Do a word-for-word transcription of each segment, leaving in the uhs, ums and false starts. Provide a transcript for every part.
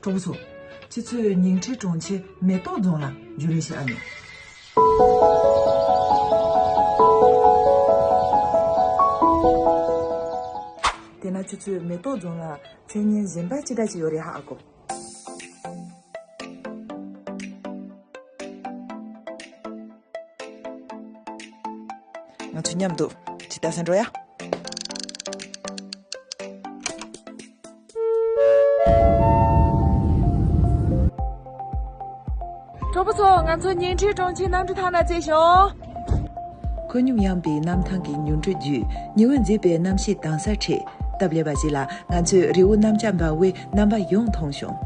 གྲོགས་པོ་ཚོ། ཁྱེད་ཚོས་ཉིང་ཁྲི་གྲོང་ཁྱེར་མེ་ཏོག་རྫོང་ལ་རྒྱུས་ལོན་བྱེད་ཨ་མྱོང་། དེས་ན་ཁྱེད་ཚོས་མེ་ཏོག་རྫོང་ལ་མཚན་སྙན་གཞན་པ་ཅི་འདྲ་ཅིག་ཡོད་རེད་ཧ་གོ། ང་ཚོ་མཉམ་དུ་ཇི་ལྟར་སེ་འགྲོ་ཡ། གྲོགས་པོ་ཚོ། ང་ཚོ་ཉིང་ཁྲི་གྲོང་ཁྱེར་གནམ་གྲུ་ཐང་ལ་རྩེ་ཞོག་ཁོད་སྙོམས་ཡངས་པའི་གནམ་ཐང་གི་མྱུར་འགྲོས་བརྒྱུད། ཉི་འོད་མཛེས་པའི་གནམ་གཤིས་དྭངས་གསལ་ཁྲོད། སྟབས་ལེགས་པ་ཞིག་ལ་ང་ཚོས་རི་བོ་གནམ་ལྕགས་འབར་བའི་རྣམ་པ་ཡོངས་མཐོང་བྱུང་།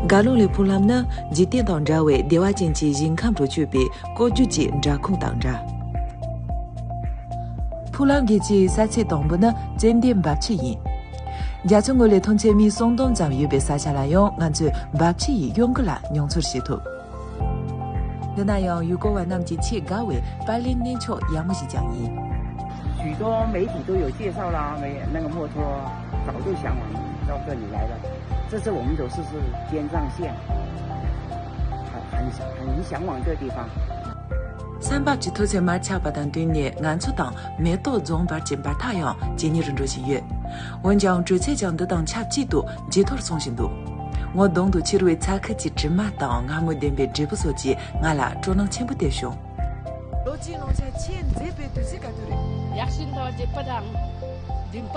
དགའ་ལོ་ལའི་ཕུག་ལམ་ནི་འཇིག་རྟེན་དང་འདྲ་བའི་བདེ་བ་ཅན་གྱི་ཞིང་ཁམས་རུ་སྐྱོད་པའི་སྐོར་བསྐྱོད་ཀྱི་སྦྲ་ཁུང་དང་འདྲ། ཕུག་ལམ་བརྒྱད་ཀྱི་ས་ཚིགས་དང་པོ་ནི་ཙན་དན་འབབ་ཆུ་ཡིན། རྒྱ་མཚོ་ངོས་ལས་མཐོང་ཚད་མི་སུམ་སྟོང་ཙམ་ཡོད་པའི་ས་ཆ་ལ་ཡང་ང་ཚོས་འབབ་ཆུ་ཡི་གཡོ་འགུལ་ལ་མྱོང་ཚོར་བྱེད་ཐུབ། འདི་ན་ཡང་ཡུལ་སྐོར་བ་རྣམས་ཀྱིས་ཆེས་དགའ་བའི་པར་ལེན་གནས་མཆོག་ཡག་མོ་ཞིག་ཀྱང་ཡིན། 许多媒体都有介绍啦，没那个墨脱，早就向往到这里来了。这次我们走是是肩上线，很很很向往这个地方。 ས་འབབ་ཀྱི་མཐོ་ཚད་མར་ཆག་པ་དང་བསྟུན་ནས་ང་ཚོ་དང་མེ་ཏོག་རྫོང་བར་གྱི་འབབ་ཐག་ཡང་ཇེ་ཉེ་རུ་འགྲོ་བཞིན་ཡོད། འོན་ཀྱང་དྲོད་ཚད་ཀྱང་འདི་དང་ཆབས་ཅིག་ཏུ་ཇེ་མཐོར་སོང་བཞིན་འདུག་ངོ་གདོང་དུ་འཁྱིལ་བའི་ཚ་ཁུལ་གྱི་དྲི་མ་དང་སྔ་མོའི་བདེན་པའི་འབྲས་བུ་སོགས་ཀྱིས་ང་ལ་སྤྲོ་སྣང་ཆེན་པོ་སྟེར་བྱུང་། ལོ་གཅིག་ནང་ཆ་ཆེས་མཛེས་པའི་དུས་ཚིགས་ག་དུས་རེད། ཡག་ཤོས་ཐོག་རྒྱུག་པ་དང་འགྲིམ་པ།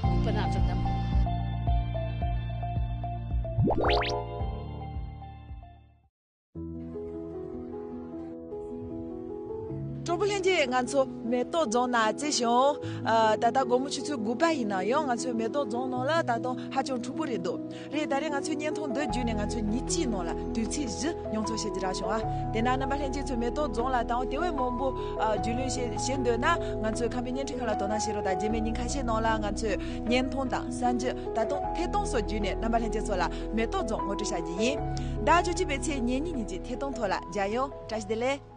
འགྲིམ་པ་ན་ཚོད་དམ། གྲོགས་པོ་ལྷན་རྒྱས། ང་ཚོ་མེ་ཏོག་རྫོང་ནང་རྩེ་ཞོག་ཨ། ད་ལྟ་དགོང་མོ་ཆུ་ཚོད་དགུ་པ་ཡིན་ན་ཡང་ང་ཚོའི་མེ་ཏོག་རྫོང་ནང་ལ་ད་དུང་ཧ་ཅང་འཁྲུག་པོ་རེད་འདུག་རེད། ད་རེས་ང་ཚོའི་བརྙན་ཐུང་འདི་བརྒྱུད་ནས་ང་ཚོས་ཉིན་གཅིག་ནང་ལ་དུས་ཚིགས་བཞི་མྱོང་ཚོར་བྱེད་ཀྱི་རག་བྱུང་ཨ། དེ་ན་རྣམ་པ་ལྷན་རྒྱས་ཚོས་མེ་ཏོག་རྫོང་ལ་དང་དེ་བས་མང་པོ་ཨ། རྒྱུས་ལོན་བྱེད་བྱེད་འདོད་ན་ང་ཚོའི་ཁམས་པའི་བརྙན་འཕྲིན་ཁང་ལ་དོ་སྣང་བྱེད་རོགས་དང་། རྗེས་མའི་ཉིན་ཁ་ཤས་ནང་ལ་ང་ཚོས་བརྙན་ཐུང་དང་གསར་འགྱུར། ད་དུང་ཐད་གཏོང་སོགས་བརྒྱུད་ནས་རྣམ་པ་ལྷན་རྒྱས་ཚོ་ལ་མེ་ཏོག་རྫོང་ངོ་སྤྲོད་བྱ་རྒྱུ་ཡིན། ཟླ་བཅུ་གཅིག་པའི་ཚེས་ཉེར་གཉིས་ཉིན་གྱི་ཐད་གཏོང་ཐོག་ལ་མཇལ་ཡོང་། བཀྲ་ཤིས་བདེ་ལེགས།